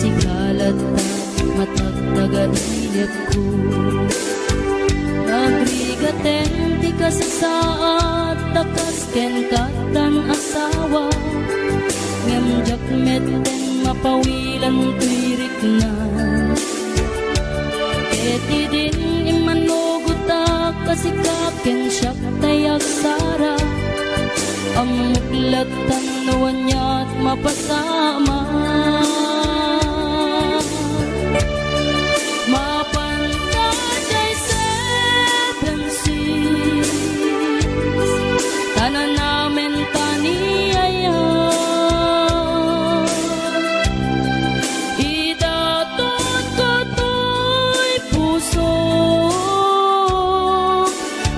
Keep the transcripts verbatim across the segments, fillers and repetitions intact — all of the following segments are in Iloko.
Sika latta matagtagailipko. Nagrigaten ti kasasaad ta kas kenka addan asawa, ngem diak metten mapawilan toy rikna. Ket idin immanugotak a sika ken siak tay agsara, ammok lattan no aniat mapasamak. Mapanta jay seven six, ta nanamen ta ni aya. Idatotko toy pusok,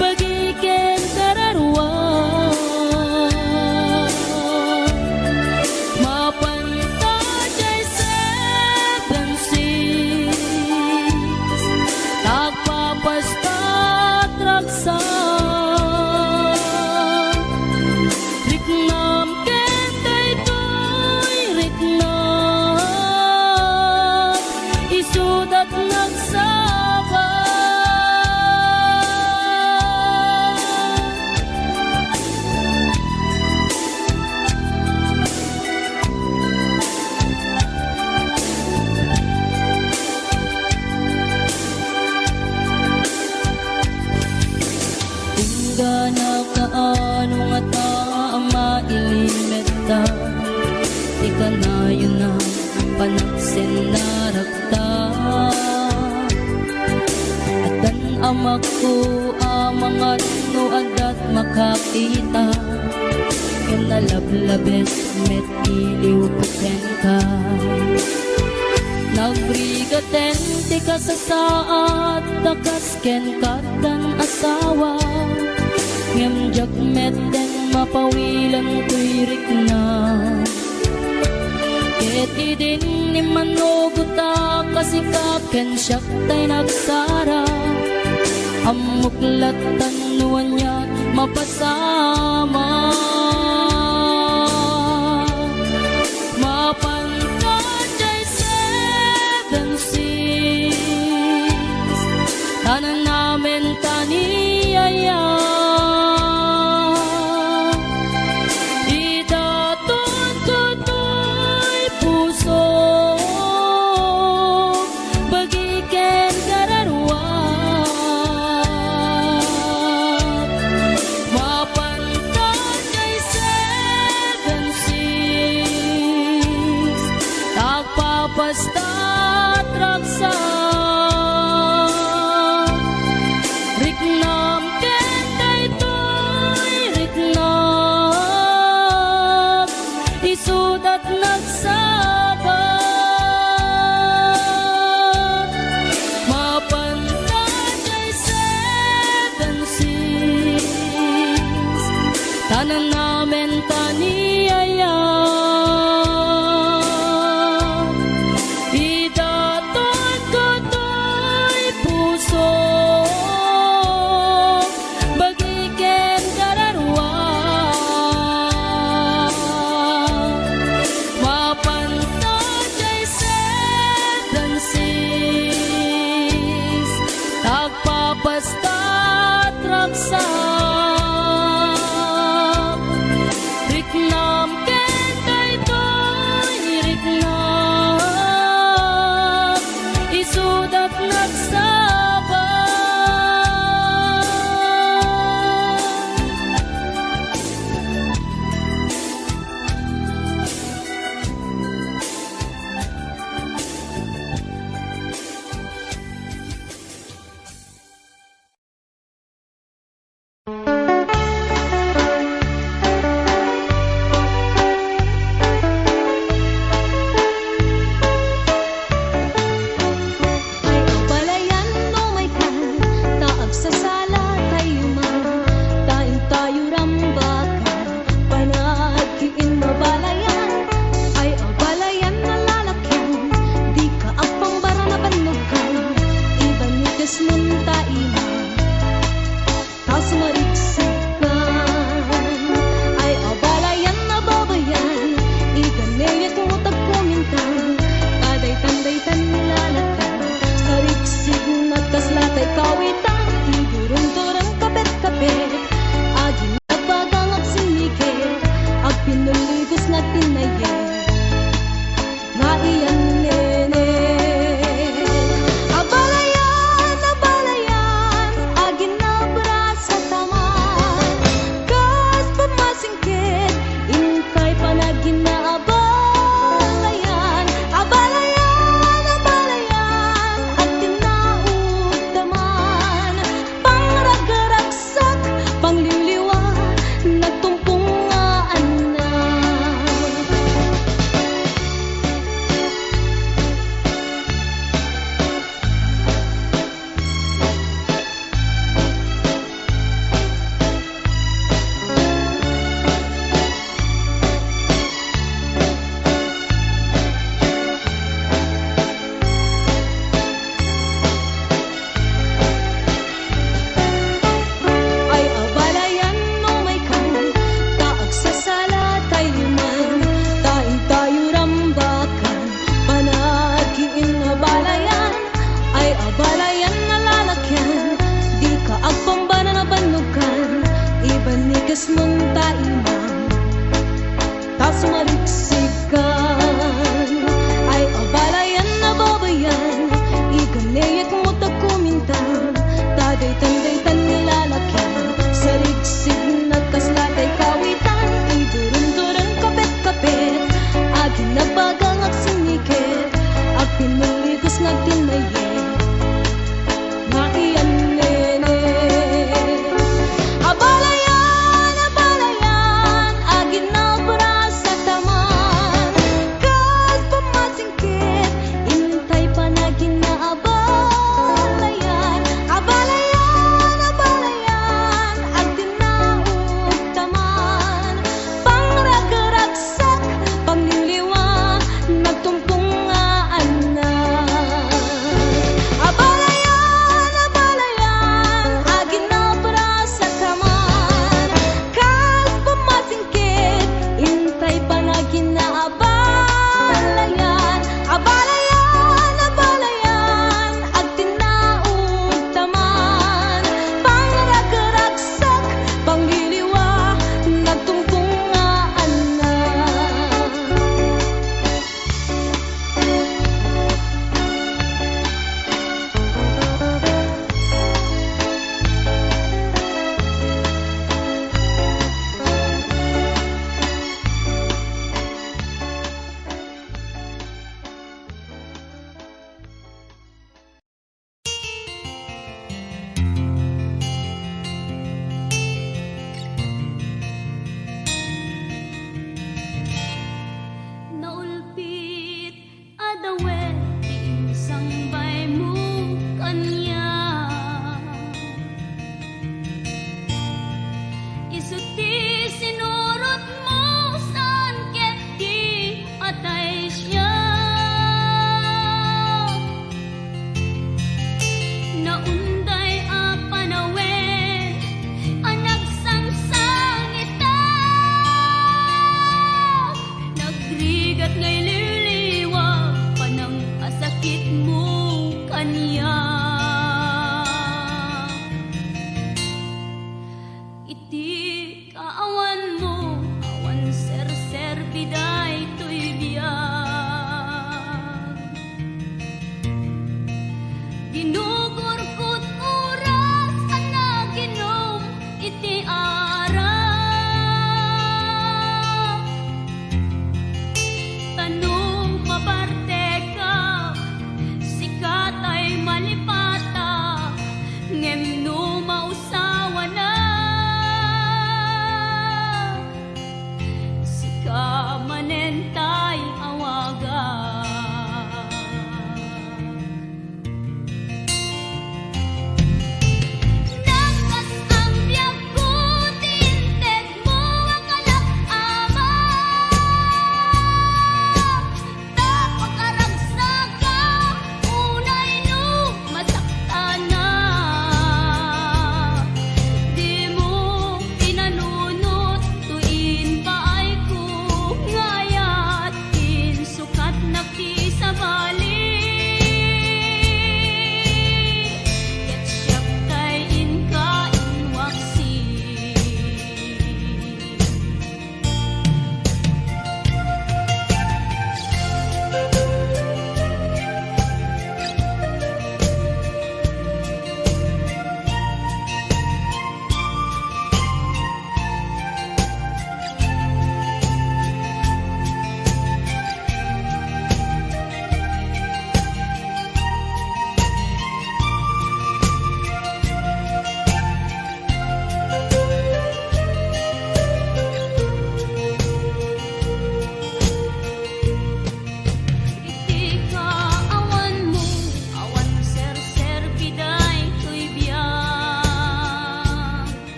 bagi ken kararua. Mapanta jay seven six, ta agpapastat ragsak. Riknam ken daytoy riknam, isudat nagsaba. Inggana kaano ngata a mailimetta ti kanayon a panagsennarakta. Addan amakko a mangan no addat makakita, ken nalablabes met iliwko kenka. Nagrigaten ti kasasaad ta kas kenka addan asawa, ngem diak metten mapawilan toy rikna. Ket idin immanugotak a sika ken siak tay nagsara, ammok lattan no aniat mapasamak. Mapanta jay seven six, ta nanamen ta ni aya. Idatotko toy pusok, bagi ken kararua. Mapanta jay seven six, ta agpapastat ragsak. Riknam ken daytoy riknam, isudat nagsaba. Mapanta jay seven six, ta nanamen ta ni aya. Idatotko toy pusok, bagi ken kararua. Mapanta jay seven six, ta agpapastat ragsak. Riknam ken daytoy riknam, isudat nagsaba. Ay, abalayan no maykan, ta agsasala tayo man, ta intayo rambakan. Panagkiin mabalayan, ay abalayan nalalakian, di ka agpambara na bannogkan, ibanikes mon ta ima. Ta sumariksikkan, ay abalayan a babayan, iganeyek mo tagkam Tay kawitan ti durungdurung kapet-kapet, aginabagang agsinnigit, agpinulluy kusna ti nayet. Naiyan nene. Abalayan, abalayan, aginabrasa taman. Kas pamasingked, inkay panagina abalayan. Abalayan, abalayan, agtinaog taman.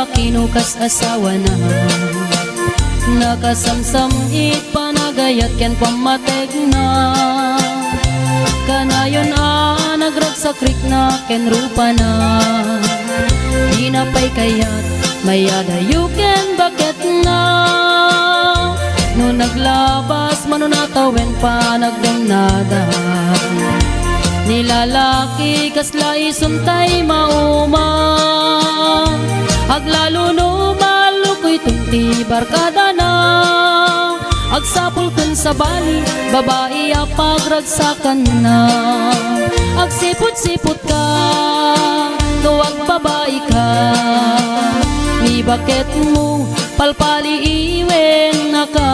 Kino kas asawana, nakasamsam iti panagayat ken pammategna. Kanayon a nagragsak rikna ken rupana, dina pay kayat mayadayo ken baketna. No naglabas mano natawen panagdennada, ni lalaki kasla isuntay mauma. Aglalo no mallukoy ti barkadana. Agsapul ken sabali, babai a pagragsakanna. Agsiput-siputka, no agbabaika, ni baketmo, palpaliiwennaka.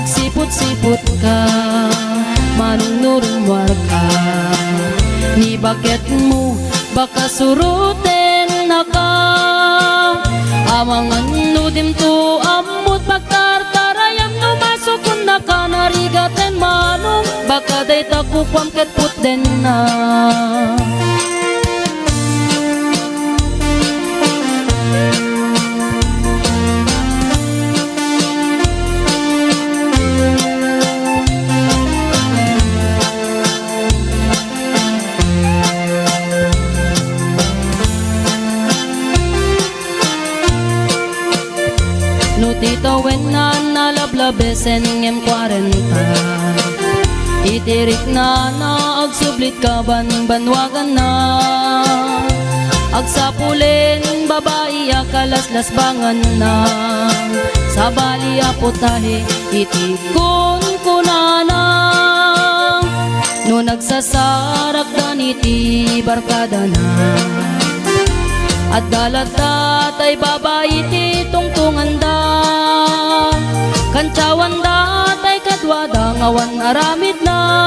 Agsiput-siputka, manungnurumwarka, ni baketmo, baka surutennaka. Amangan no dimto ammot pagtartarayam, no masukonnaka narigaten manong, baka dayta kukuam ket putdenna. No ti tawenna nalablabesen ngem kuarenta, iti riknana agsublit kabanbanwaganna. Agsapulen babai a kalaslasbanganna, sabali a putahe iti kunkunana. No nagsasarakdan iti barkadana, adda latta tay babai ti tungtunganda. Kantiawanda tay kaduada nga awan aramidna.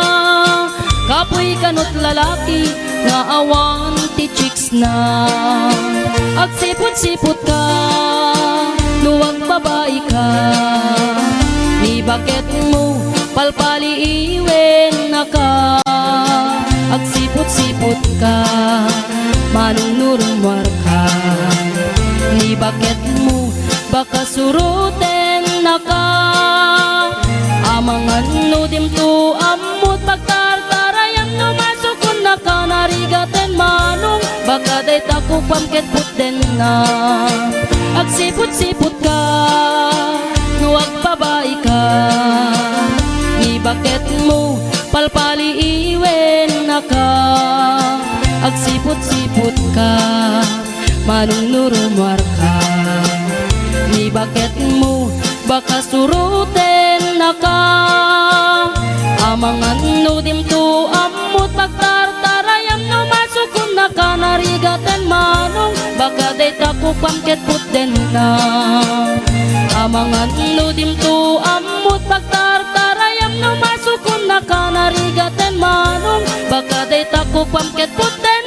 Kapuy kanut lalaki nga awan ti chicks na. Agsiput-siputka, no agbabaika, ni baketmo, palpaliiwennaka. Agsiput-siputka, manungnurumwarka, ni baketmo, baka surutennaka. Amangan no dimto ammot pagtartarayam, no masukonnaka narigaten manong, baka dayta kukuam ket putdenna. Agsiput-siputka, no agbabaika, ni baketmo, palpaliiwennaka. Agsiput-siputka, manungnurumwarka, ni baketmo, baka surutennaka. Amangan no dimto ammot pagtartarayam, no masukonnaka narigaten manong, baka dayta kukuam ket putdenna. Amangan no dimto ammot pagtartarayam, no masukonnaka narigaten manong, baka dayta kukuam ket putdenna.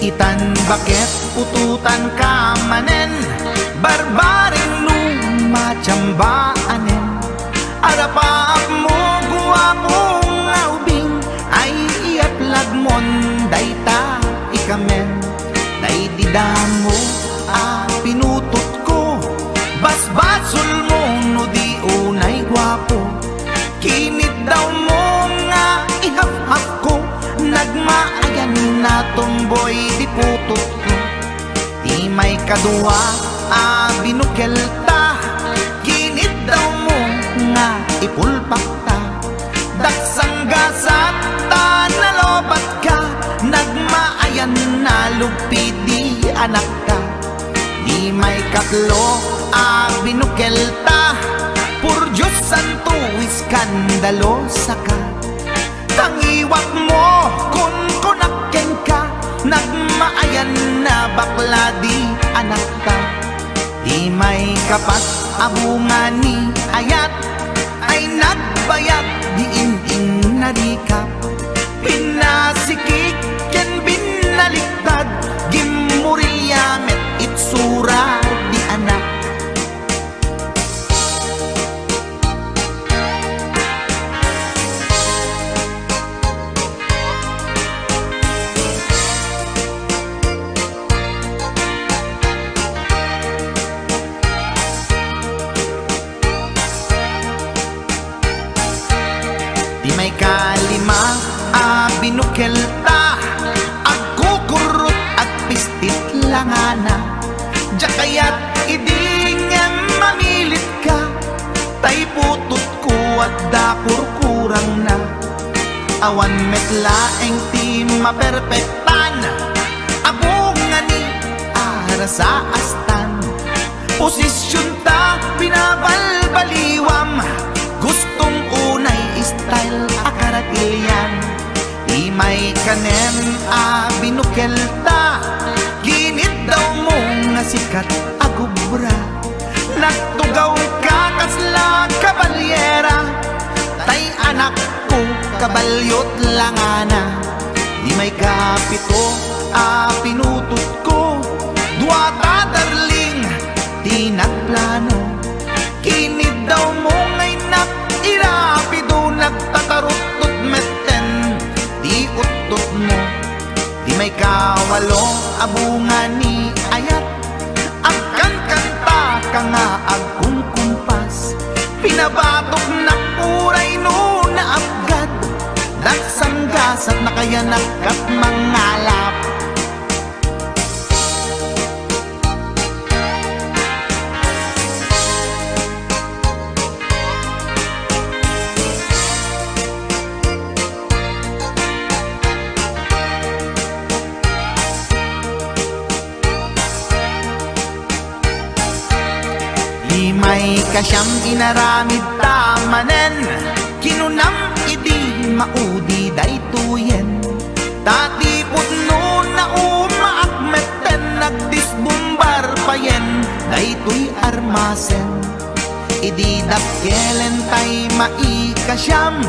Itan baket putotanka manen, barbareng no matiambaanen. Arapaapmo, guapo nga ubing, ay iyaplagmon dayta ikamen. Daydi damo a pinutotko, basbasolmo no di unay guapo. Kiniddawmo nga ihafhafko, nagmaayan a tomboy di putotko. Ti maikadua a binukelta, kiniddawmo nga ipulpakta. Daksanggasat ta nalobatka, nagmaayan a lugpi di anakta. Ti maikatlo a binukelta, por Dios santo, iskandalosaka. Tangiwatmo, kunkunak kenka, nagmaayan a bakla di anakta. Ti maikapat a bunga ni ayat, Nagbayag di in-innarikap, pinasikig ken binaliktad, gimmurilya met itsura di anak. Ti maikalima a binukelta, agkukurrot, agpistit langana. Diak kayat idi ngem mamilitka, tay putotko adda kurkurangna. Awan met laeng ti maperpektan, abungani a rasaastan. Posisyonta binabalbaliwam, gustom unay style a karatilian. Imay kanem a binukelta, giniddawmo nga sikat a gubra. Nagtugawka kasla kabalyera, tay anakko, kabalyot langana. Imay kapito a pinutotko, duata darling ti nagplano. Kiniddawmo nga innak, irapido, nagtataruttot metten ti uttotmo. Imay kawalo a bunga ni ayat, agkankantaka nga agkunkumpas. Pinabatoknak uray no naapgad, dagsanggasat nakayanak kat mangalap. Imay kasiam inaramidta manen, kinunam idi maudi daytoyen. Ta ti pudno naumaak metten, nagdisbumbar payen daytoy armasen. Idi dakelen tay maikasiam,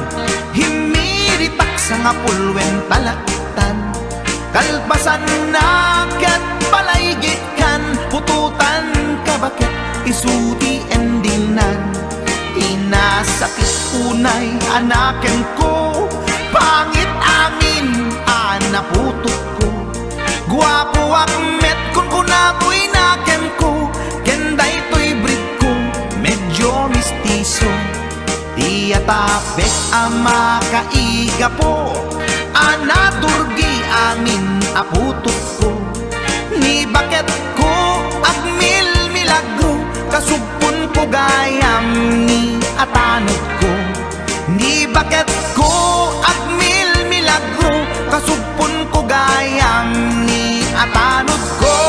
himmiritak sangapulwen talaktan. Kalpasanna ket palaygitkan, putotan ka baket, isu ti endingnan. Ti nasakit unay a nakenko, pangit amin a naputotko. Guapoak met, kunkunatoy nakenko, ken daytoy breedko, medyo mestizo. Ti atapek a makaigapo, a naturgi amin a putotko. Ni baketko agmilmilagro, kasugponko gayam ni atanodko. Ni baketko agmilmilagro, kasugponko gayam ni atanodko.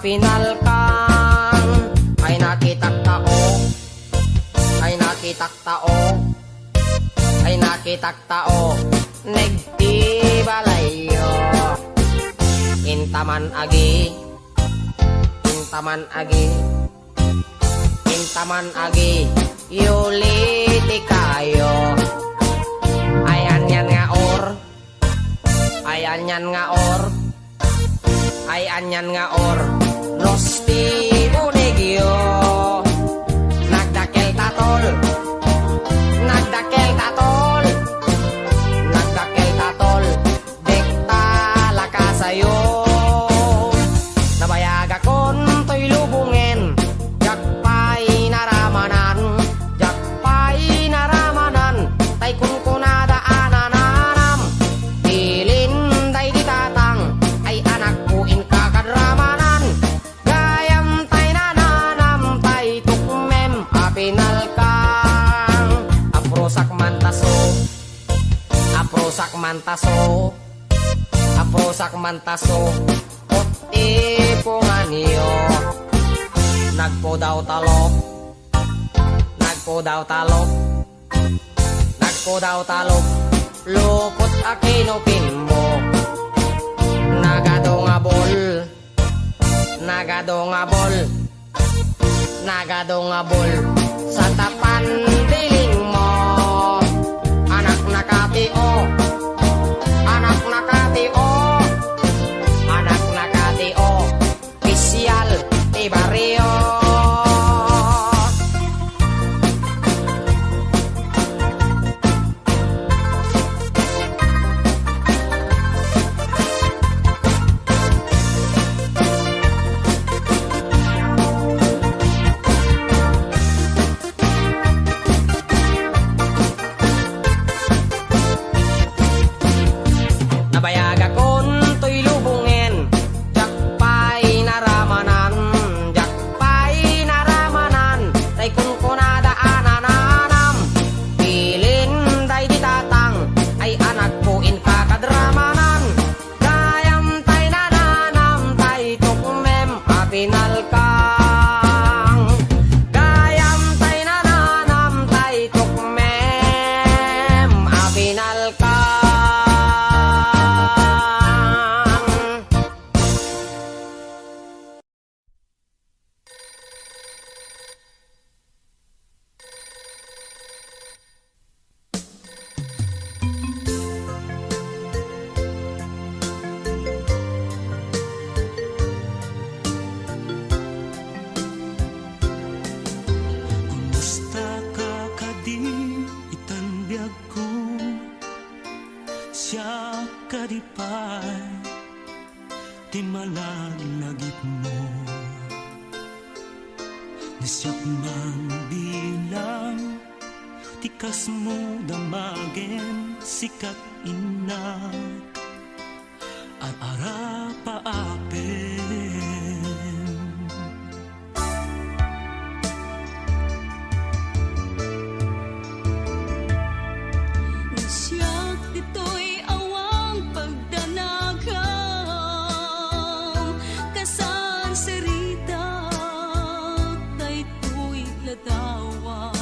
Pinalkang, ay nakitak tao, ay nakitak tao, ay nakitak tao, nagdi balayyo. Intaman agi, intaman agi, intaman agi, yuli ti kayo. Ay anian nga or, ay anian nga or, ay anian nga or, no ti unegyo. Nagdakkel ta tol, nagdakkel ta tol, nagdakkel ta tol, dikta lakasayo. Nabayagakon toy lubongen, diak pay naramanan, diak pay naramanan, tay kunkunada a nananam. Bilin daydi tatang, ay anakko, inka kad ramanan. Gayam tay nananam, tay tukmem a pinalkang. Aprusak man taso, aprusak man taso, aprusak man taso, ot ipunganyo. Nagpudaw talok, nagpudaw talok, nagpudaw talok, lupot a kinupinmo. Nagadu nga bol, nagadu nga bol, nagadu nga bol, sa tapan diling mo. Anak na kati o, anak na kati o, anak na kati o, opisyal ti barrio. Nabayagakon toy lubongen, diak pay naramanan, diak pay naramanan, tay kunkunada a nananam. Bilin daydi tatang, ay anakko, inka kad ramanan. Gayam tay nananam, tay tukmem a pinalkang. Gayam tay nananam, tay tukmem a pinalkang. Kumusta ka kadi itan biagko? Siak kadi pay ti malagipmo. No siak man bilang ti kasmo damagen, sika innak, ar-arapaapen. No siak ditoy awan pagdanagam, kasansaritak daytoy ladawam.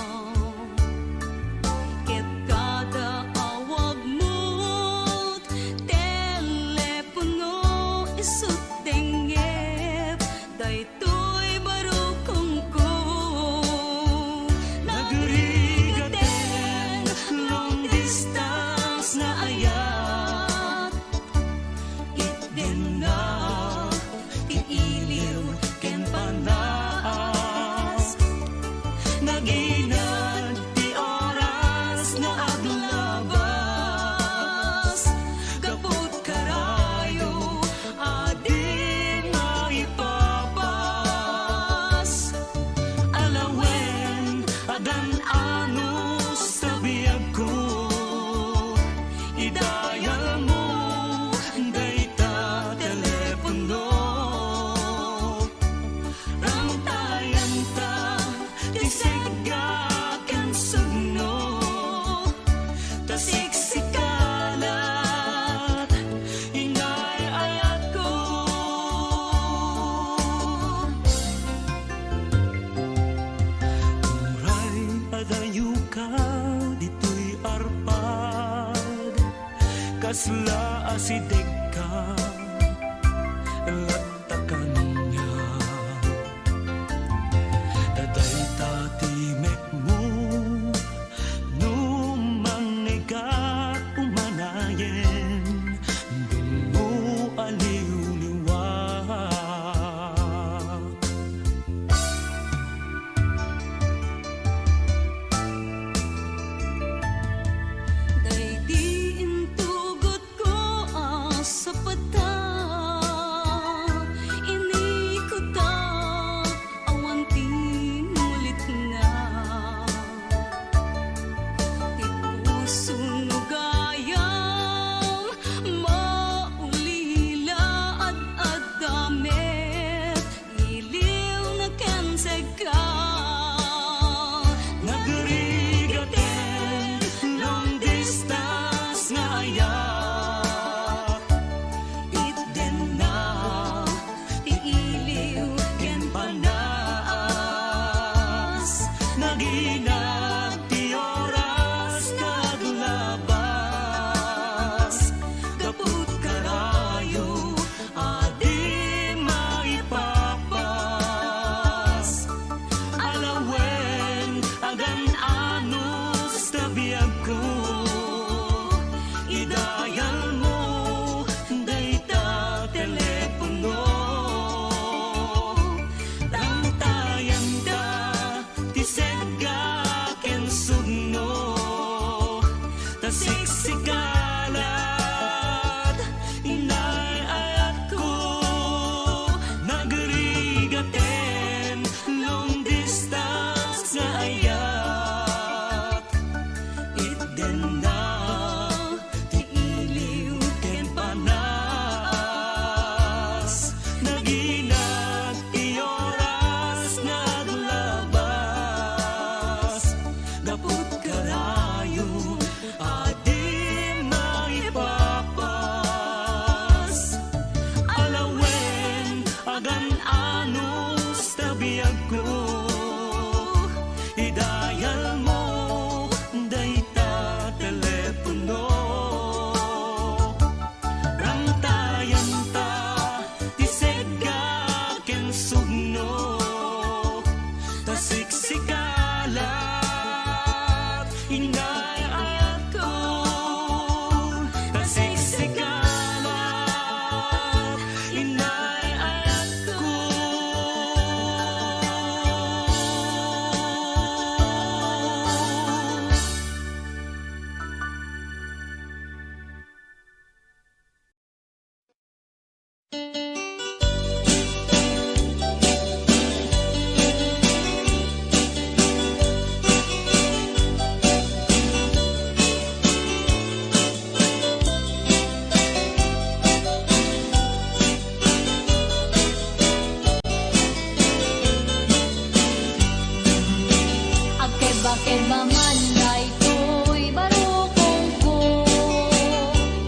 Ket kada awagmo, telepono, isut Kasla asidegka latta kaniak. Ta dayta ti mekmo no mangngegak umanayen, dummo a liwliwa. Daydi intugotko a sapata, inikutak awan ti mulitna. Ti puso no gayam, maulila, ad-adda met iliwna ken segka. Nagrigaten long distance nga ayat. Itdenna ti iliw ken panas. Naginat ti oras nga aglabas. Gapu ti karayo a di maipapas. Alawen, agan-anos ta biagko. Idayalmo dayta telepono. Rangtayanta ti segga ken sugno, ta siksikalat, inay-ayatko. Nagrigaten long distance nga ayat. Itdenna ti iliw ken panas. Naginat ti oras nga aglabas. Gapu ti karayo a di maipapas. Alawen, agan-anos ta biagko. Idayalmo dayta telepono. Rangtayanta ti segga ken sugno, ta siksikalat, inay-ayatko. Ta siksikalat, inay-ayatko. Agkebakeba man daytoy barukongko,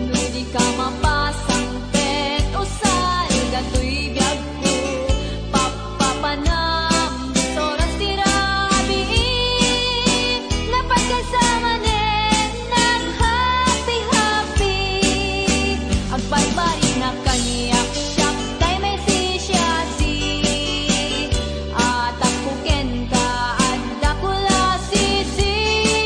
no di ka mapasang ket usal datoy biagko. Pappapanam, oras ti rabii, napatkaysa manen naghappy-happy. Agbalbalinak kaniak siak tay may sisiasi. Atapko kenka, adda ko la sisi.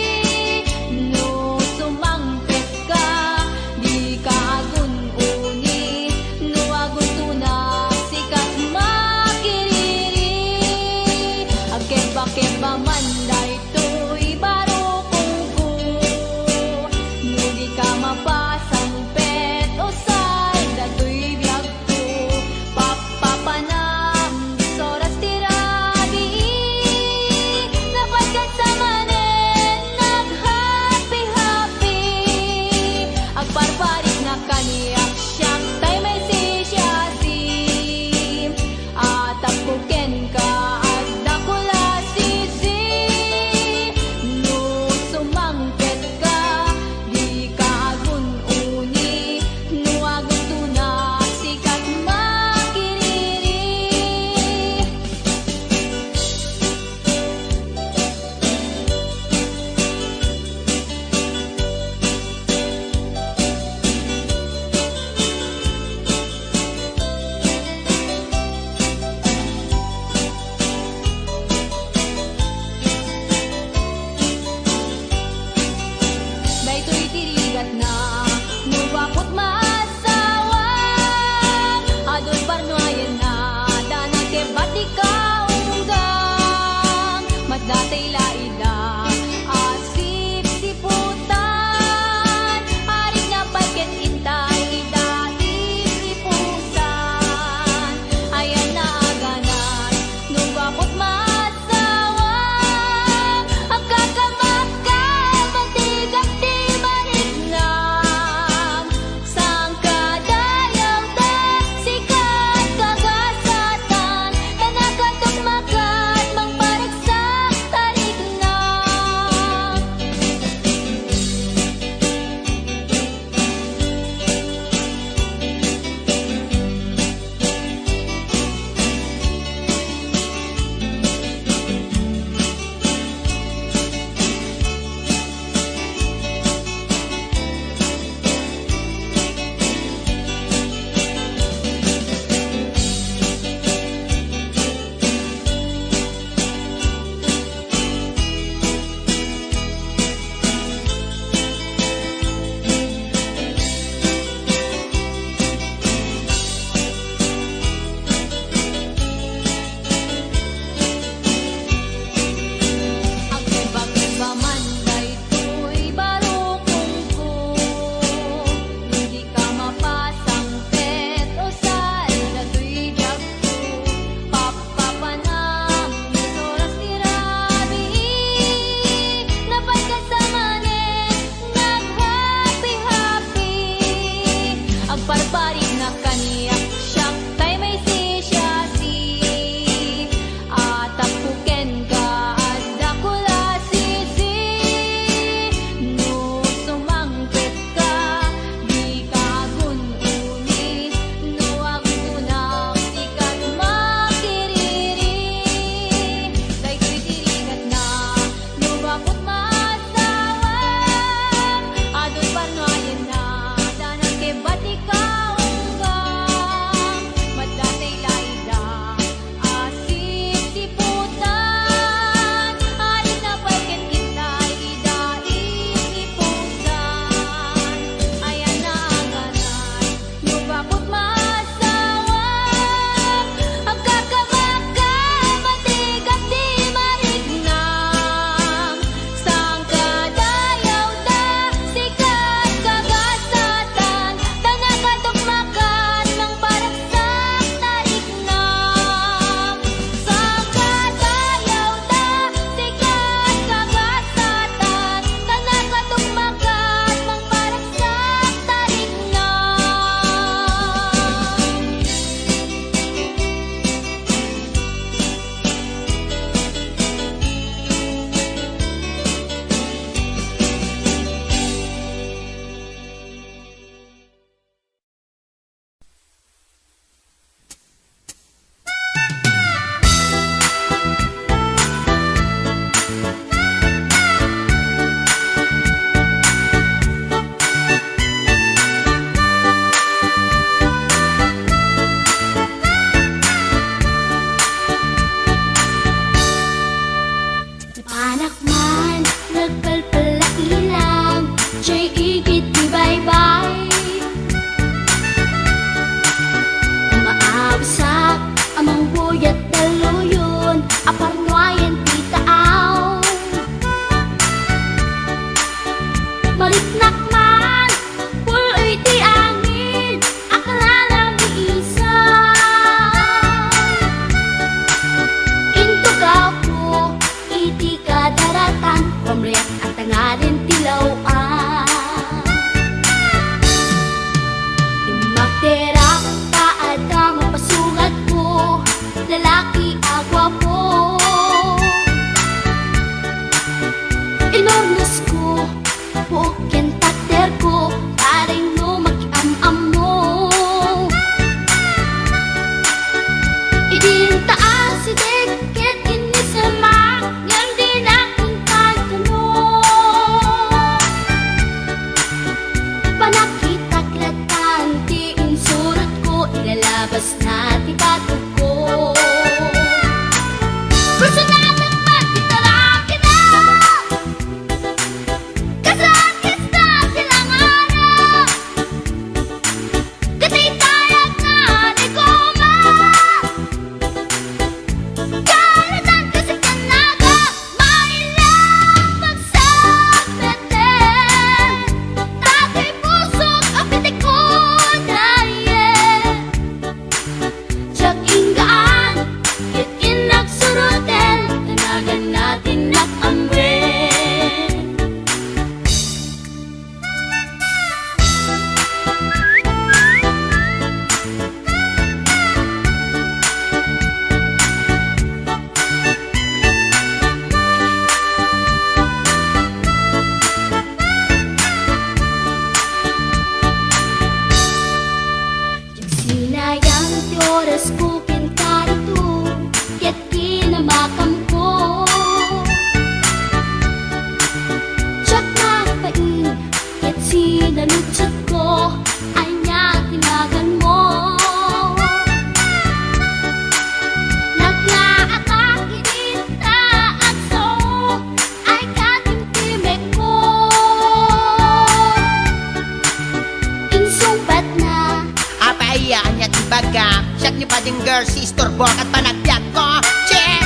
Pwedeng girl, sister, boy, ket panagbiag ko. Check!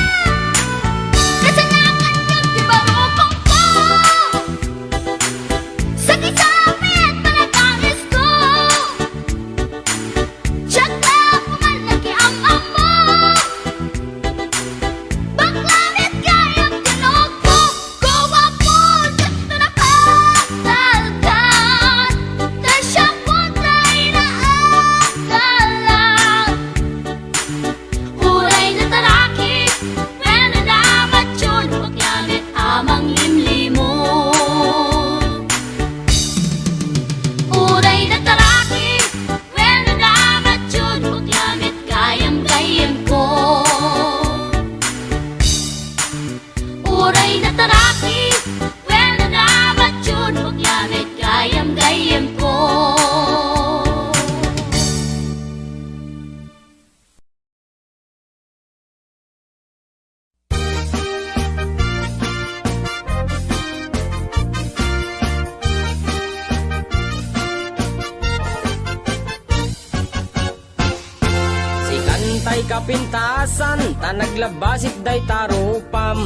Kasanakan ket ti barukong ko. Sakit sa amin, panagangis ko. Check na ako man, nakiam-am mo. Bakla met gayam ti nokpok, guwapo, ket nakaktalkan. Ta siak met ti inaakalan. Uray nataraki, wenno namatyon, bakla met a manglimlimo. Uray nataraki, wenno namatyon, bakla met gayam-gayam ko. Uray nataraki, wenno namatyon, bakla met gayam-gayam ko. Sikan tay kapintasan, ta naglabasik dayta rupam.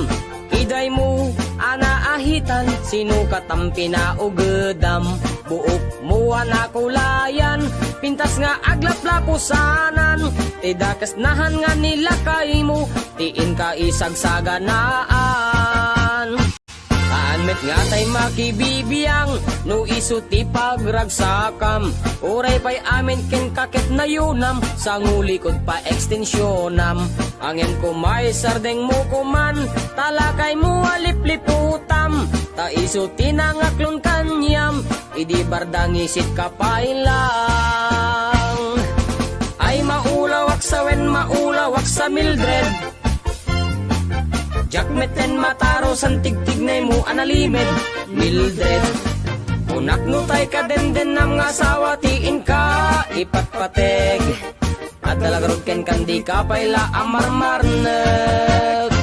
Kidaymo a naahitan, sinukatam pinaugedam. Buokmo a nakulayan, pintas nga aglaplapusanan. Ti dakes nahan nga nilakaymo, ti inka isagsaganaan. Saan met nga tay makibibiang no isu ti pagragsakam. Uray pay amin kenka ket nayunam, sangulikod pa ekstensionam. Ngem koma isardengmo koman, ta lakaymo a lipliputam. Ta isu ti nangaklon kaniam, idi bardangisit ka pay lang. Ay maulawak sa wen maulawak sa Mildred. Diak metten mataro san tigtignaymo a nalimed, Mildred. Kunak no tay kadendennam nga asawa ti inka ipatpateg. Adda la garud kenka, dika pay la a marmarnek.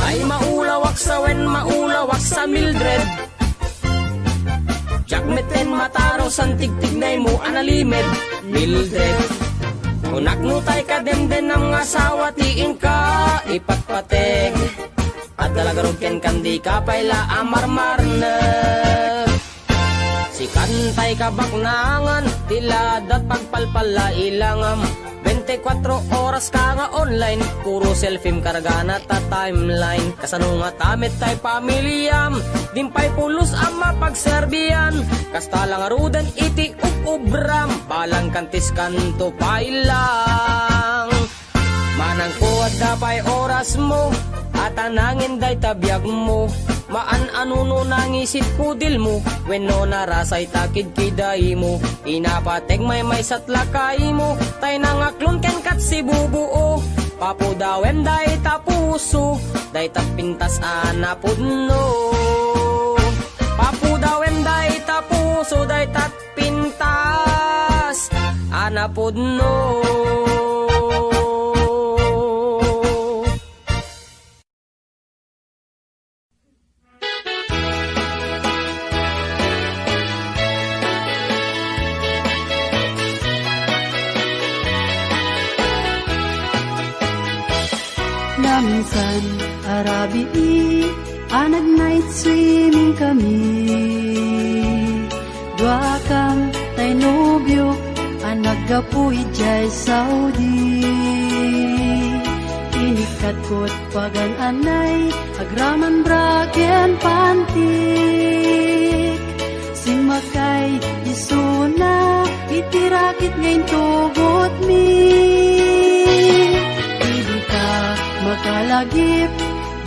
Ay maulawak sa wen maulawak sa Mildred. Diak metten mataro san tigtignaymo a nalimed, Mildred. Kunak no tay kadendennam nga asawa ti inka ipatpateg. Adda la garud kenka, dika pay la a marmarnek. Sikan tay kabaknangan, ti ladat pagpalpalla ilangam. Bente kuatro oras ka nga online, puro selfiem kargana ta timeline. Kasano ngata met tay pamiliam, din pay pulos a mapagserbian. Kasta la ngaruden iti ub-ubram, balang kantiskanto pay lang. Manangko adda pay orasmo, a tanangen dayta biagmo. Maan a nuno nangisit kudilmo, wenno narasay ta kidkidaymo. Inapateg maymaysat lakaymo, tay nangaklon kenkat sibubuo. Papudawem dayta puso, dayta pintas a napudno. Papudawem dayta puso, dayta pintas a napudno. Naminsan a rabii a nag-night swimming kami. Duakam tay nobiok a naggapu idiay Saudi. Inikkatkot pagan-anay agraman bra ken pantik. Simmakay isuna iti rakit nga intugotmi. Idi ta makalagip,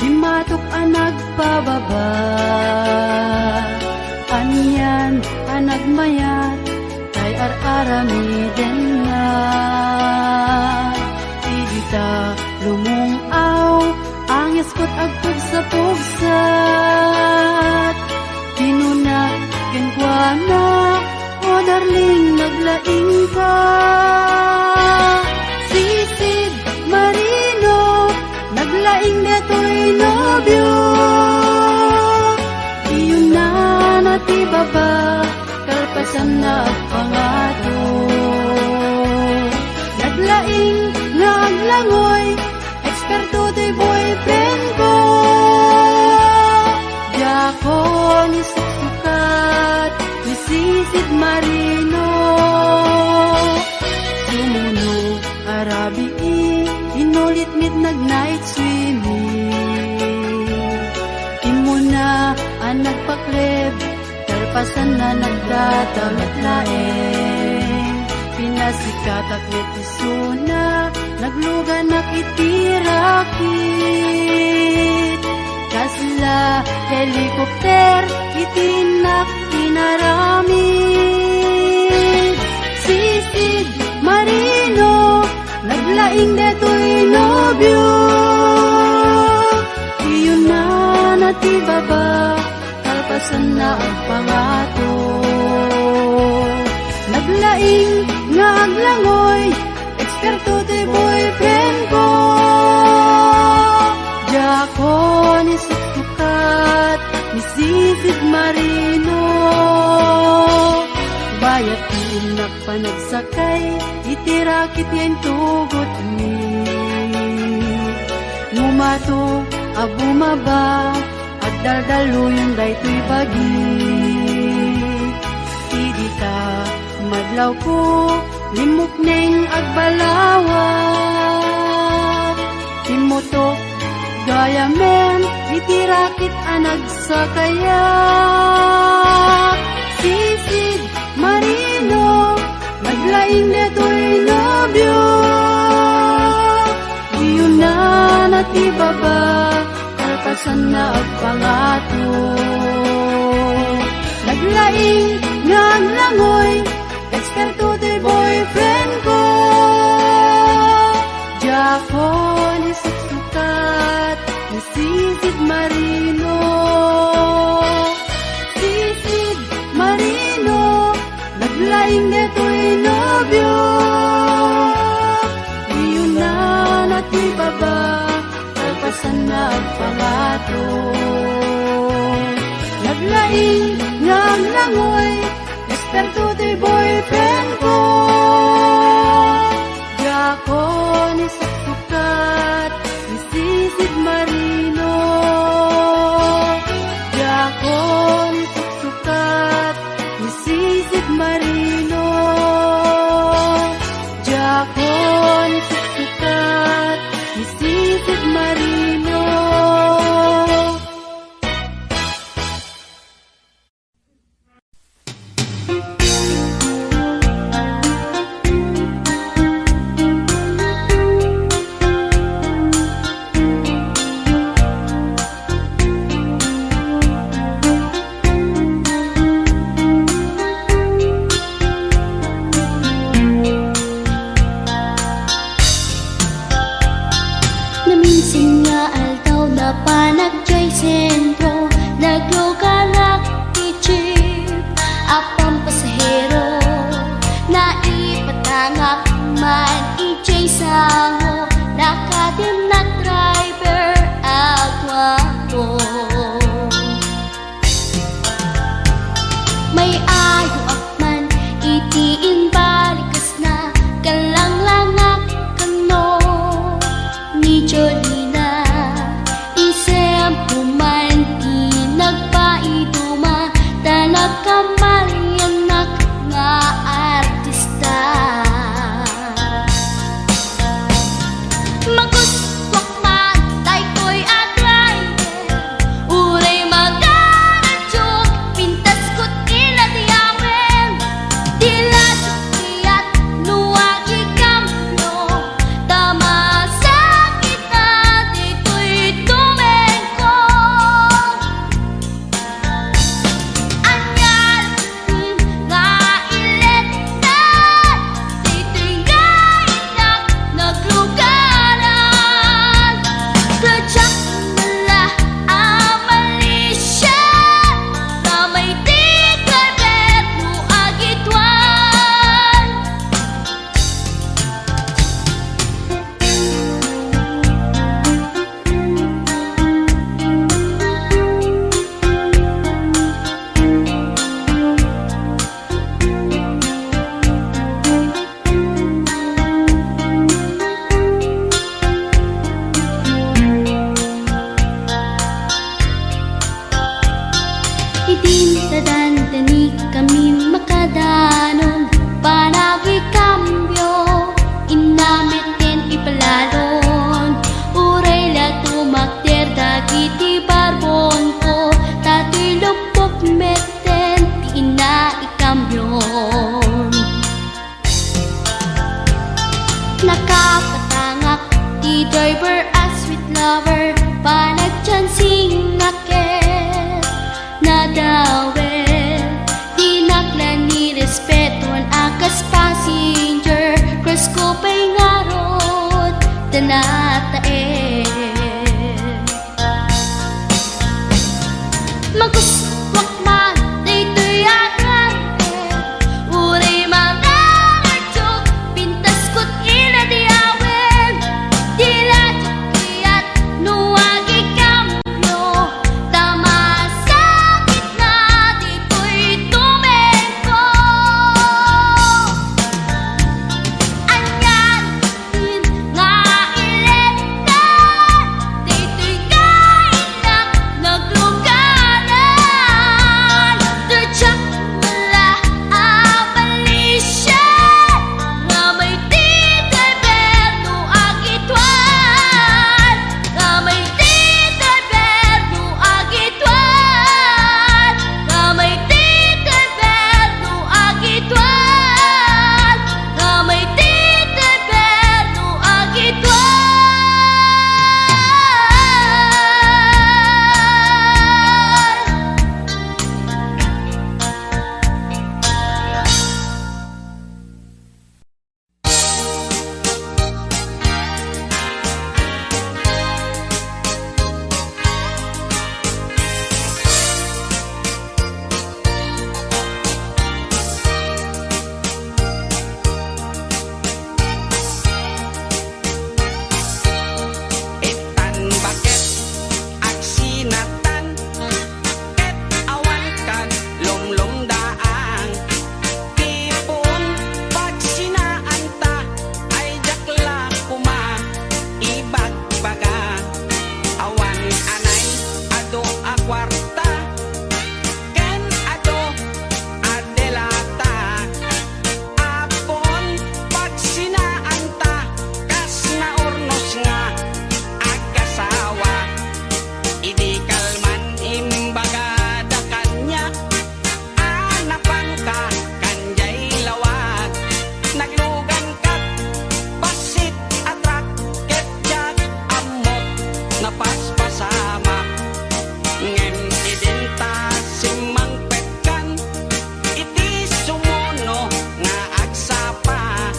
dimmatok a nagpababa. Anian a nagmayat, tay ar-aramidenna. Idi ta lumung-aw, anges ket agpugsapugsat. Kinuna, Kenkuana, "O darling, naglaing ka." Si Sid Marino, naglaing detoy nobio. Iyonna na ti baba, kalpasanna agpangato. Naglaing nga aglangoy, eksperto ti boyfriend ko. Diakon isuksukat ni Sid Marino. Sumuno a rabii, inulit met nag-night swimming. Immuna a nagpakleb, kalpasanna nagdadaw met laeng. Pinasikatak met isuna, nagluganak iti rakit. Kasla helicopter iti innak inaramid. Si Sid Marino, naglaing detoy nobio. Iyonna na ti baba, kalpasanna agpangato. Naglaing nga aglangoy, eksperto ti boyfriend ko. Diakon isuksukat ni Sid Marino. Bayat ti innak panagsakay iti rakit nga intugotmi. Ngumato a bumaba, agdaldaluyon daytoy bagi. Idi ta madlawko, limmukneng agbalawa. Timmutok gayamen iti rakit a nagsakayak. Si Sid Marino, naglaing detoy nobio. Iyonna na ti baba, kalpasanna agpangato. Naglaing nga aglangoy, eksperto ti boyfriend ko. Diakon isuksukat ni Sid Marino. Si Sid Marino, naglaing detoy nobio. Iyonna na ti baba, kalpasanna agpangato. Naglaing nga aglangoy, eksperto ti boyfriend ko. Diakon isuksukat ni Sid Marino. Diakon isuksukat ni Sid Marino. Diakon isuksukat ni Sid Marino. Natae. Magustuak man daytoy a ngarem, uray mangaradiok, pintasko ti inayawen, ti radyo kayat no agikambio, ta masakit na ditoy tumengko. Anian nga iletan, daytoy nga innak nagluganan. Diak la a malisian, nga may ti driver no agituan, nga may ti driver no agituan, nga may ti driver no agituan. Nga may ti driver no agituan. Itan baket agsinatan, ket awan kad lumlumdaang. Ti puon pagsinaanta, ay diak la koma ibagbaga. Awan anay adu a kuarta, ken adu a delata. Apo, pagsinaanta, kas naurnos nga agasawa. Idi kalman imbagada kaniak a napanka kan jay lawag. Naglugankat bassit a truck ket diak ammok napaspasamak. Ngem idinta simmangpetkan iti sumuno nga agsapa,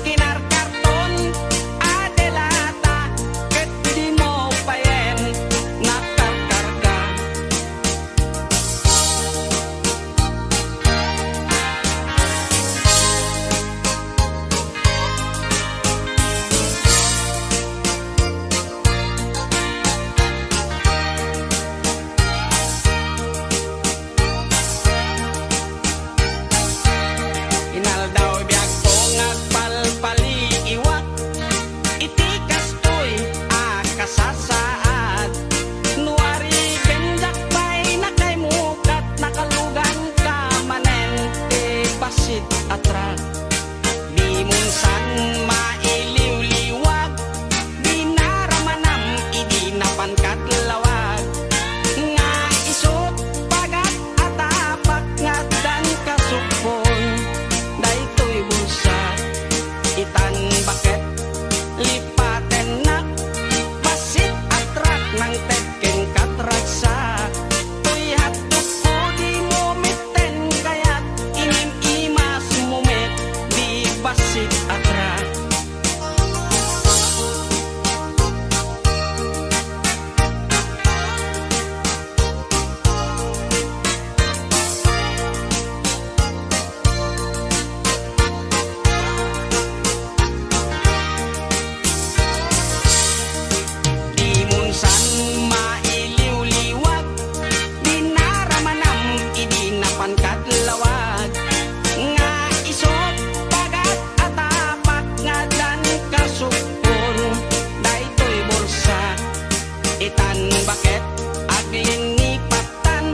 kinarkarton a delata ket dimo payen nakarkarga. Inaldaw biagko nga agpalpaliiwak iti kastoy a kasasaad. No arigen diak pay nakaimukat, nakaluganka manen ti bassit a truck. Dimon san mailiwliwag, dinaramanam idi napankad lawag. Nga isut' pagat a tapak nga addan kasukbon daytoy bulsa. Itan baket lipatennak, bassit a truck nangted ken katragsak. Toy hotdog ko dimo met ten kayat, inim-imas mo met di bassit a truck. Dimon san mailiwliwag, dinaramanam idi napankad lawag. Nga isut' pagat a tapak nga addan kasukbon daytoy bulsa. Itan baket aglinnipatan,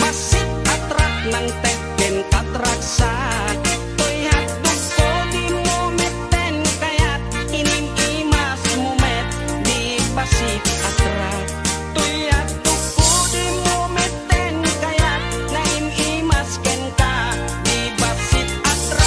bassit a truck nangted ken katragsak. Toy hotdog ko dimo met ten kayat, inim-imas mo met di bassit a truck. Toy hotdog ko dimo met ten kayat, naim-imas kenka di bassit a truck.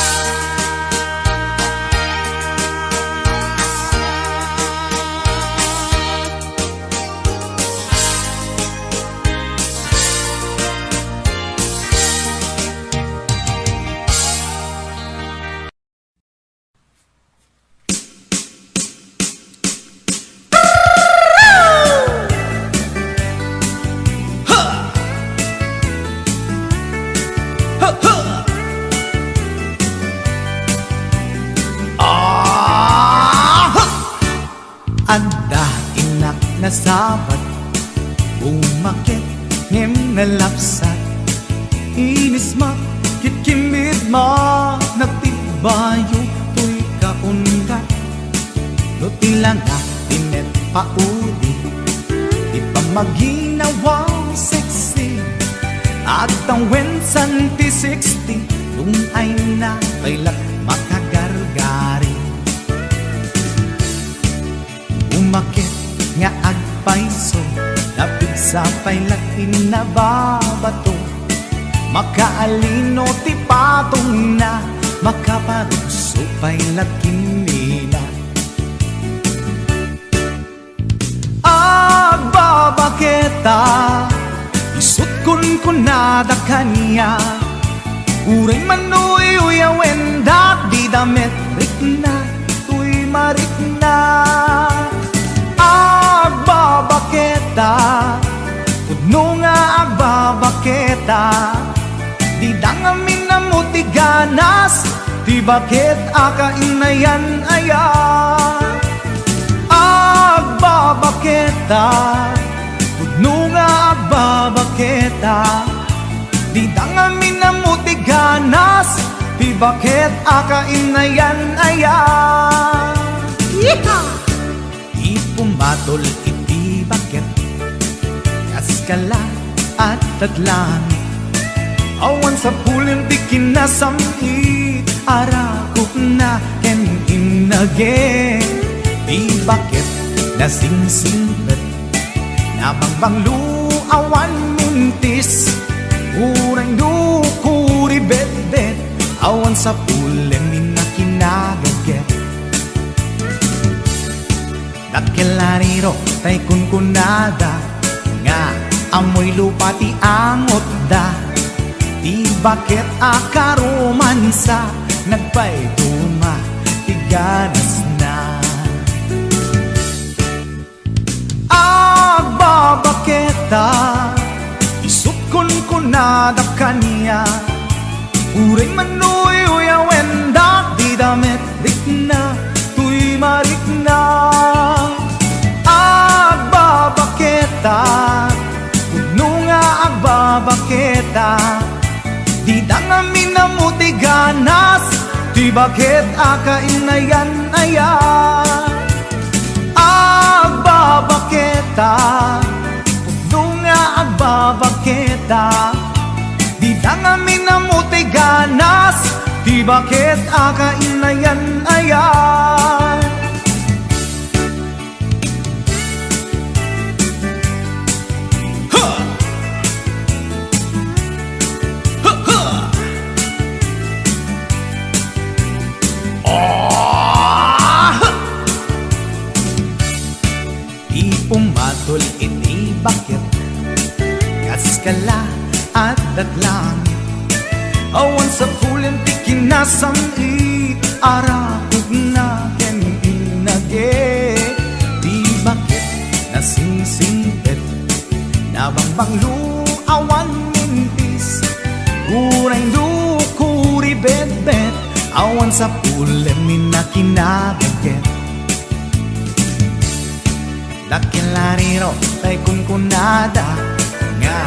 Sabad, bumaket ngem nalapsat. Inismak ket kimmidma, nagtibbayo toy kaundat. No ti langak ti met pauli, ti pammaginawa sexy, agtawen san ti sixty, dun ay na pay la makagargari. Umaket nga agpayso, napigsa pay la ti nababato. Makaalino ti patongna, makaparugso pay la kimmina. Agbabaketa, isut' kunkunada kaniak. Uray man no uyawen da, dida met rikna toy marikna. Agbabaketa, pudno nga agbabaketa, dida ngamin ammo ti ganas ti baket a kainayan-ayan. Agbabaketa, pudno nga agbabaketa, dida ngamin ammo ti ganas ti baket a kainayan-ayan. Yeehaw! Ti pumatol iti baket, kaskala, adda langit. Awan sapulen ti kinasam-it, arakupna ken innage. Ti baket nasingsingpet, nabangbanglo, awan mintis. Uray no kuribetbet, awan sapulen ti kinagaget. Dakkel a riro tay kunkunada nga ammoy lupa ti angotda. Ti baket a karomansa, nagpayduma ti ganasna. Agbabaketa, isut' kunkunada kaniak. Uray man no uyawen da, dida met rikna toy marikna. Agbabaketa, pudno nga agbabaketa, dida ngamin ammo ti ganas ti baket a kainayan-ayan. Agbabaketa, pudno nga agbabaketa, dida ngamin ammo ti ganas ti baket a kainayan-ayan. Ha! Ha, ha! Ah! Ti pumatol iti baket, kaskala, adda langit. Awan sapulen ti kinasam-it, arakupna ken innage. Ti baket nasingsingpet, nabangbanglo, awan mintis. Uray no kuribetbet, awan sapulen ti kinagaget. Dakkel a riro tay kunkunada nga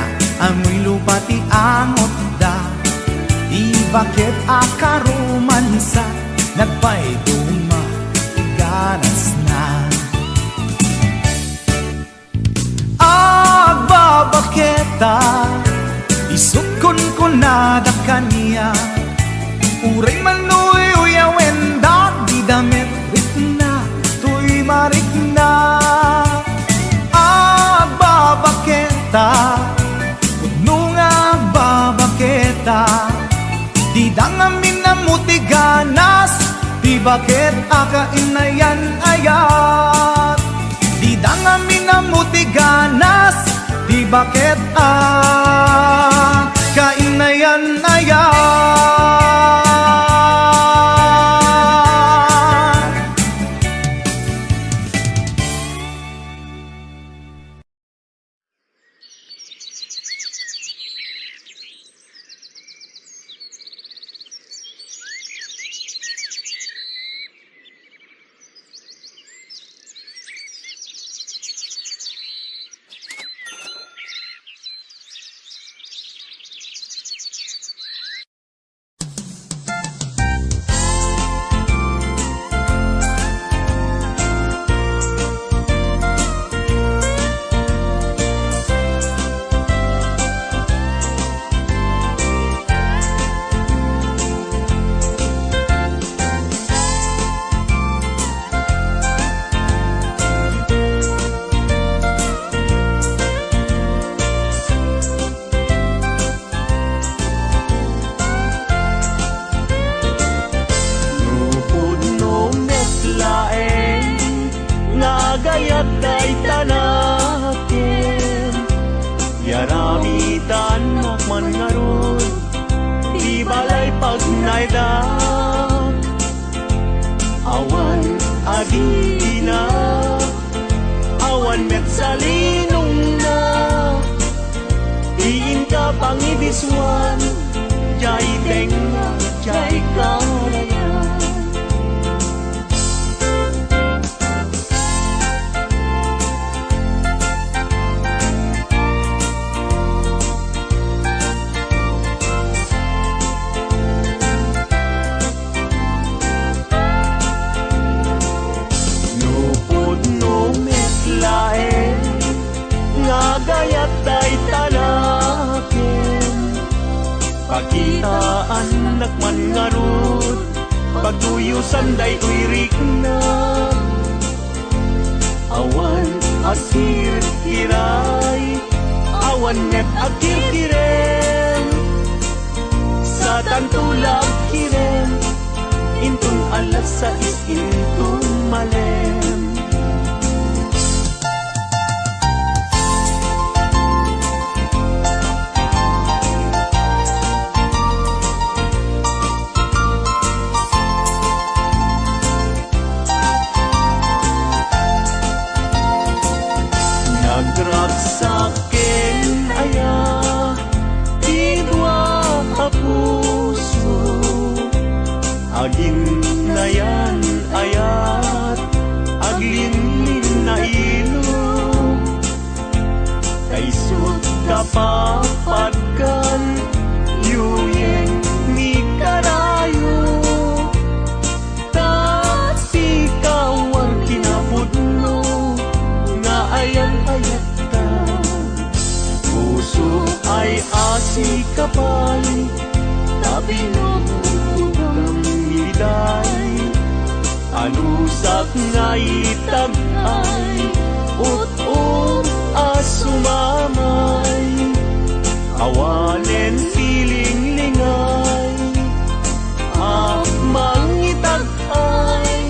ammoy lupa ti angotda. Ti baket a karomansa, nagpayduma ti ganasna. Agbabaketa, isut' kunkunada kaniak. Uray man no uyawen da, dida met rikna toy marikna. Agbabaketa, pudno nga agbabaketa, dida ngamin ammo ti ganas ti baket a kainayan-ayan. Dida ngamin ammo ti ganas ti baket a kainayan-ayan. Itanakem, yaramitannak man ngarud ti balay pagnaedak. Awan agina, awan met salinongna, ti inka pangibisuan, jay tengnga, jay karayan. No pudno met laeng nga agayat dayta nakem, pakitaannak man ngarud, pagduyosan daytoy rikna. Awan agkirkiray, awan met agkirkirem. Satanto la agkirem, inton alas sais inton malem. Nagragsak ken aya ti dua a puso, aginnayan ayat, aglinlinnailog. Kaisut kapapadkan, yuyeng ni karayo. Ta ti kawar kinapudno nga ayan-ayatta. Puso ay asi ka pay, ta binugtogam iday. Anusak nga itag-ay, ut-ot a sumamay. Awanen ti linglingay a mangitag-ay.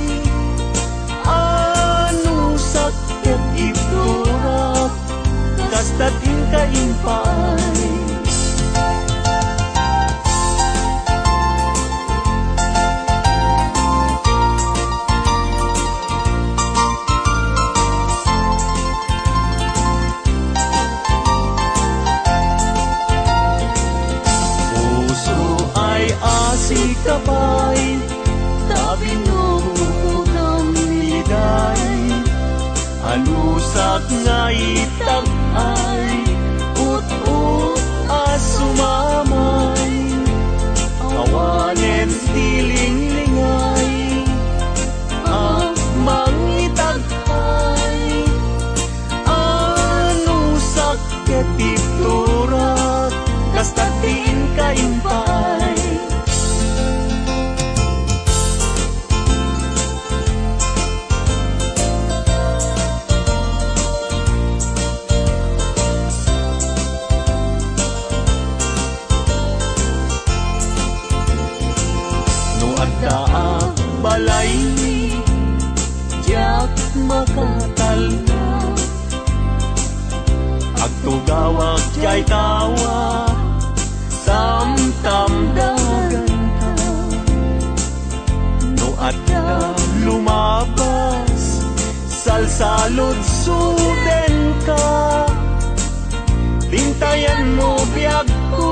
Anusak ket ibturak, kasta ti inka impaay. Puso ay asi ka pay, ta binugtogam iday. Anusak nga itag-ay, ut-ot a sumamay. Awanen ti linglingay a mangitag-ay. Anusak ket ibturak, kasta ti inka impaay. No adda a balaymi, diak makatalna. Agtugawak diay tawa, samtamdaganta. No adda lumabas, salsaludsodenka. Tintayanmo biagko,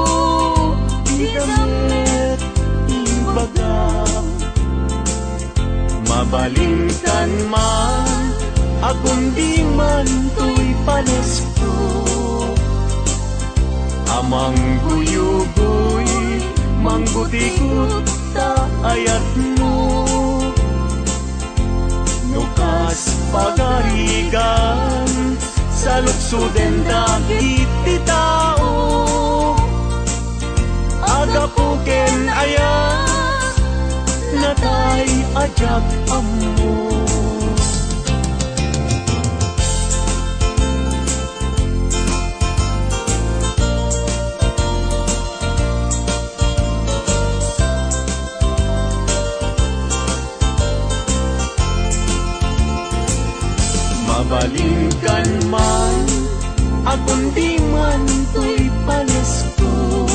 dida met ibaga. Mabalinkan man a kundi man toy panesko a mangguyugoy, manggutigot ta ayatmo. No kas pagarigan, saluksoden dagiti tao. Agapu ken aya, natay a diak ammo. Balinkan man, agundiman toy palesko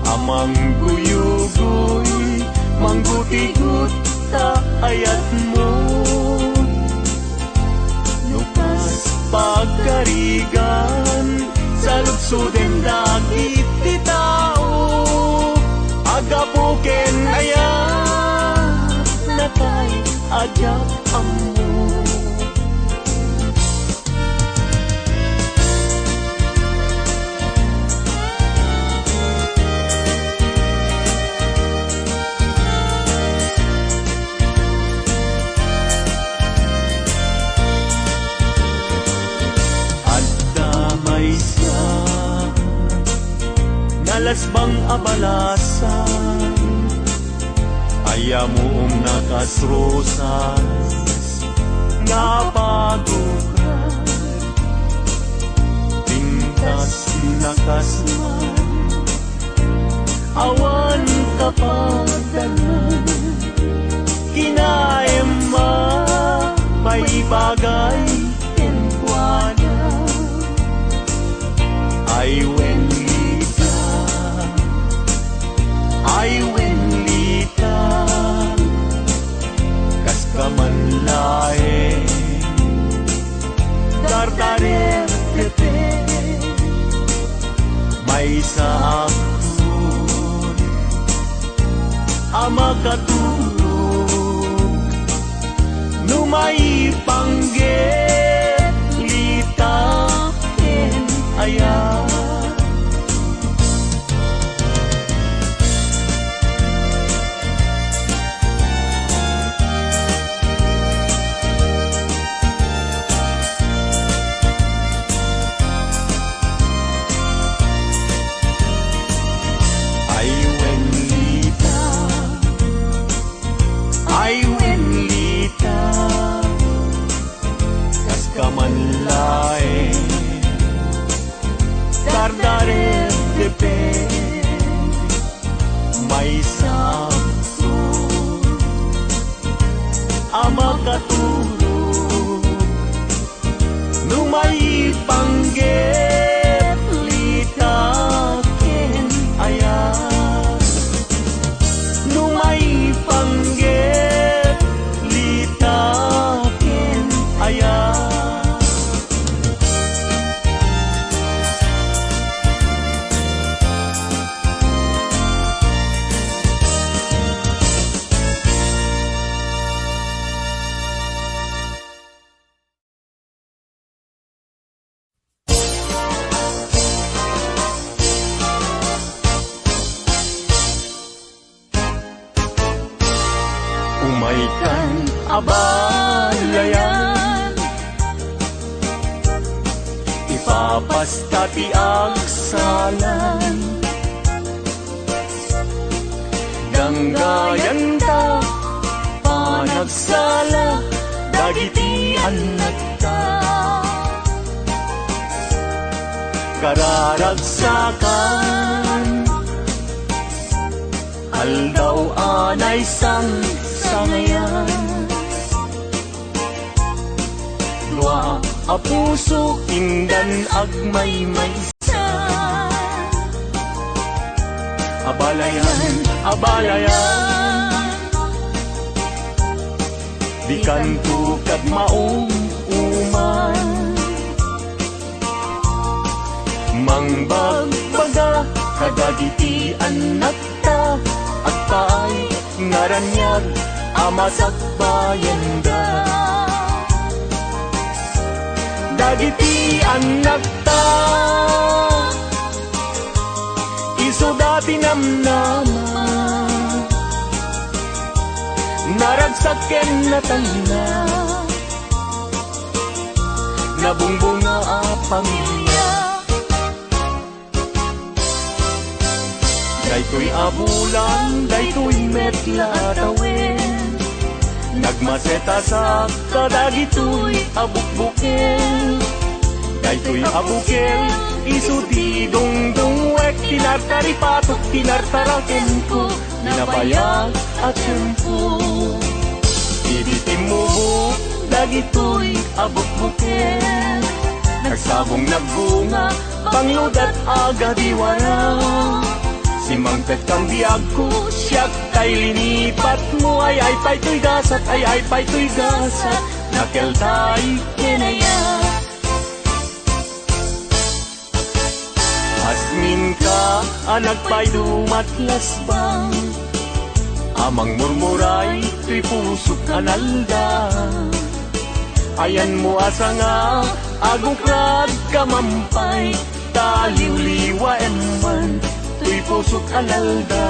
a mangguyugoy, manggutigot ta ayatmo. No kas pagarigan, saludsoden dagiti tao, aggapu ken ayat, natay a diak ammo. Adda maysa, nalasbang a balasan, ay ammom a kas rosas nga pagukra. Pintas na kas man, awan kapadanan. Kinaem a maibagay kenkuana. Ay wen, Lita, ay wen, Lita, kas ka man laeng dardarer, Pepe. Maysa a a makaturog no maipanggep, Lita, ken ayat. Ay wen, Lita, ay wen, Lita, kas ka man laeng dardarer, Pepe. Maysa a makaturog no maipanggep, Lita, ken ayat. No maipanggep, Lita, ken ayat. Umaykan, abalayan, ipapasta ti agsalan. Danggayanta panagsala dagiti annakta. Kararagsakan, aldaw a naisangsangayan. Dua a puso indan agmaymaysa. Abalayan, abalayan, dikanto kad maum-uman. Mangbagbaga kadagiti annakta, agpaay nga raniag a masakbayenda. Dagiti annakta, isuda ti namnama, naragsak ken natalna, nabungbunga a pamilia. Daytoy a bulan, daytoy met la a tawen, nagmaset a sak kadagitoy a bukbukel. Daytoy a bukel, isu ti dungdungwek, tinartaripatok, tinartarakenko, nabayag a tiempo. Idi timmubok, dagitoy a bukbuken. Nagsabong, nagbunga, bangludat, agadiwara. Simmangpetkam biagko, siak tay linipatmo. Ay-ay pay toy gasat, ay-ay pay toy gasat, nakeltay ken ayat. Asminka a nagpaydumat lasbang, a mangmurmuray toy pusok a nalda. Ayanmo a sanga, agukrad ka mampay, ta liwliwaem man toy pusok a nalda.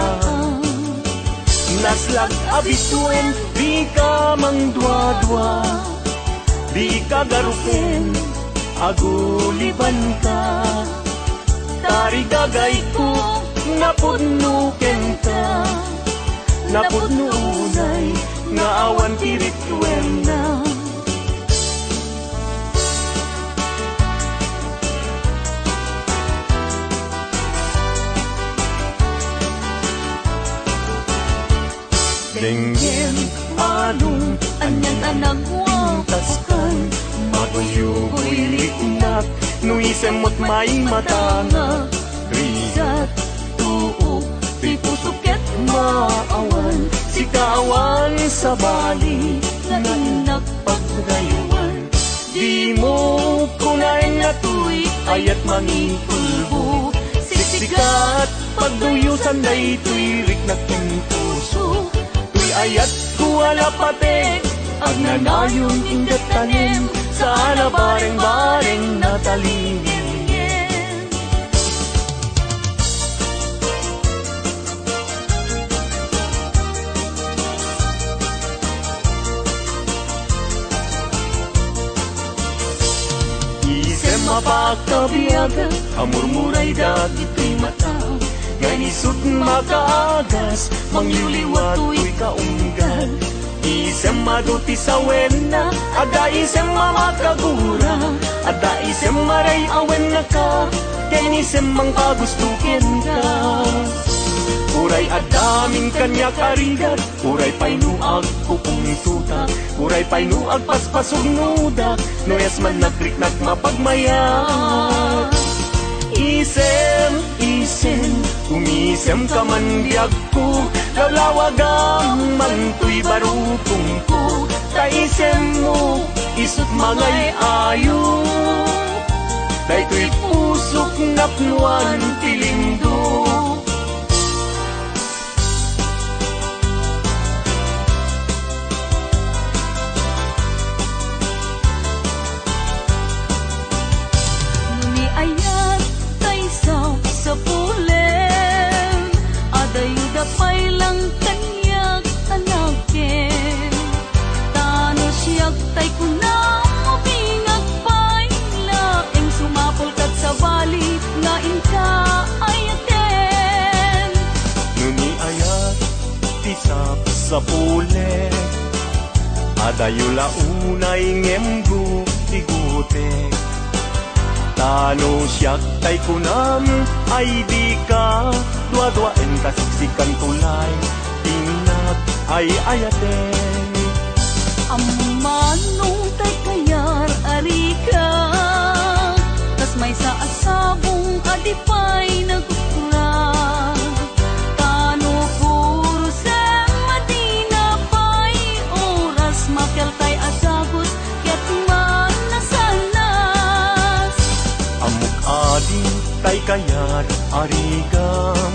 Naslag a bituen, dika mangduadua, dika garuken, agulibanka. Tarigagayko, napudno kenka, napudno unay nga awan ti rituenna. Denggem, anong, anian a nagwapaskan? Maguyugoy riknak, no isem met maimatanga. Rigat, tuok, ti puso ket maawan, sika awan sabali, nga innak pagraywan. Dimo kunaen nga toy ayat mangikulbo. Siksikat, pagduyosan daytoy riknak ken puso. Toy ayatko a napatek, agnanayon inggad tanem, saan a bareng-bareng natalinggen. Isem a pakabiag a murmuray dagitoy mata, nga isut' makaagas, mangliwliwa toy kaunggal. Isem adu ti sawenna, adda isem a makagura, adda isem a ray-awennaka, ken isem mangpagusto kenka. Uray adda amin kaniak a rigat, uray pay no agpupungtotak, uray pay no agpaspasugnodak, no yes man nagriknak mapagmayat. Isem, isem, umisemka man biagko, lawlawagam man toy barukongko, ta isemmo, isut' mangay-ayo, daytoy pusok napnoan ti lindo. No ni ayat tay sapsapulem, adayoda pay lang kaniak a nagkem. Ta no siak tay kunam, mabingag pay laeng sumapul ket sabali nga inka ayaten. No ni ayat ti sapsapulek, adayo la unay ngem gutigutek. Ta no siak tay kunam, ay dika duaduaen ta siksikanto lay ti nag-ay-ayaten. Ammom no tay kayar a rigat, kas maysa a sabong a di pay nagukrad. Ta no puro sema, dina pay oras, makeltay a dagus ket manasanas. Ammok a di tay kayat a rigam,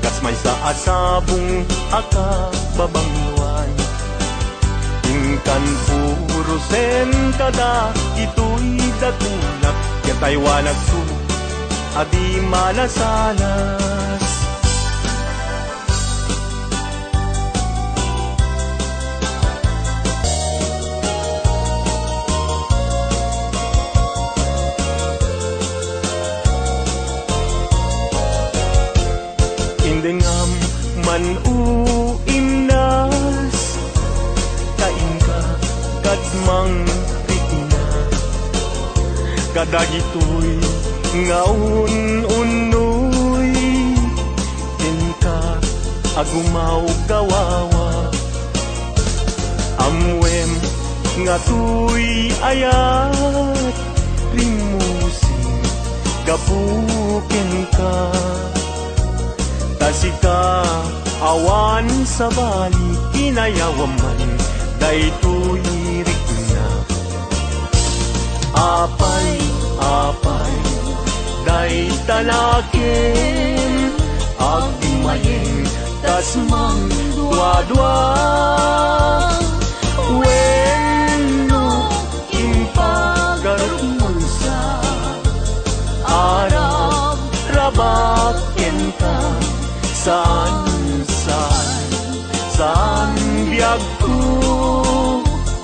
kas maysa a sabong a kababangluan. Inkan purosen kada itoy dakulak, ket aywanakto a di manasanas. Indengam man, o Imnas, ta inka kad mangpikna kadagitoy nga un-unnoy, inka a gumawgawawa. Ammoem, Ngatoy ayat rimmusing gapu kenka. Ta sika awan sabali, kinayawam man daytoy rikna. Apay, apay, dayta nakem agmayeng tas mangduadua. Wenno, impagarupmonsa, arab-rabak kenka, saan, saan, saan biagko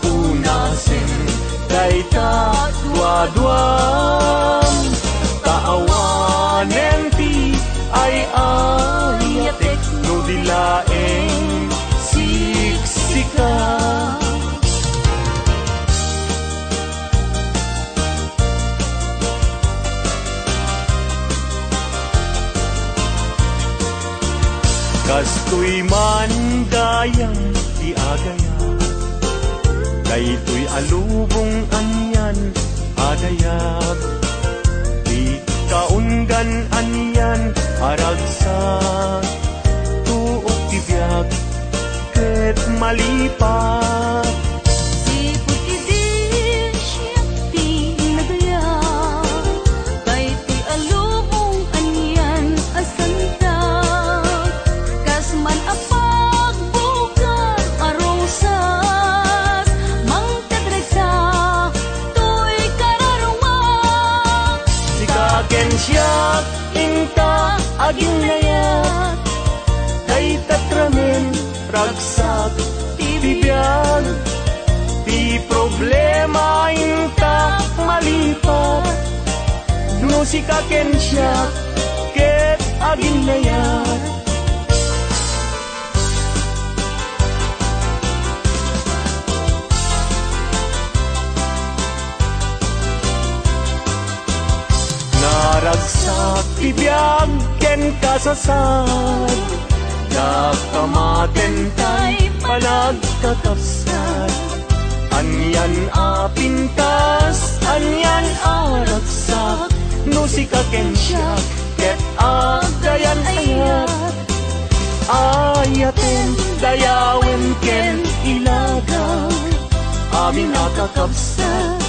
punasen dayta duaduam. Ta awanen ti ay-ayatek no di laeng siksika. Kastoy man gayam ti agayam, daytoy a lubong anian a dayag, ti kaunggan anian a ragsak, tuok ti biag ket malipat. Sipud idi siak ti nagayam, daytoy a lubong anian a santa, kas man a pagbukar a rosas, mangted ragsak toy kararuma. Sika ken siak inta aginnayat, dayta ramen ragsak ti biag, ti problema inta malipat, no sika ken siak ket aginnayat. Naragsak ti biag ken kasasad, dakamaten tay panagkakabsat. Anian a pintas, anian a ragsak, no sika ken siak ket agdayan ayat. Ayaten, dayawen ken ilaga, amin a kakabsat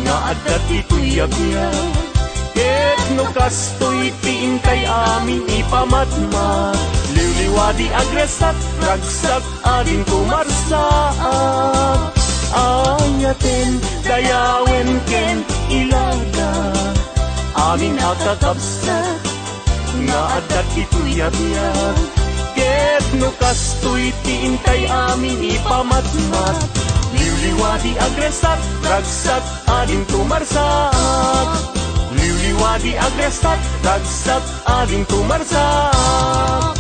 nga adda ti tuyabya. Ket no kastoy ti intay amin ipamatmat, liwliwadi, agragsak, ragsak, adin tumarsaak. Ayaten, dayawen ken ilaga, amin a kakabsat nga adda ti tuyabya. Ket no kastoy ti intay amin ipamatmat, liwliwadi, agragsak, ragsak, adin tumarsaak. Liwliwadi, agragsak, ragsak, adin tumarsaak.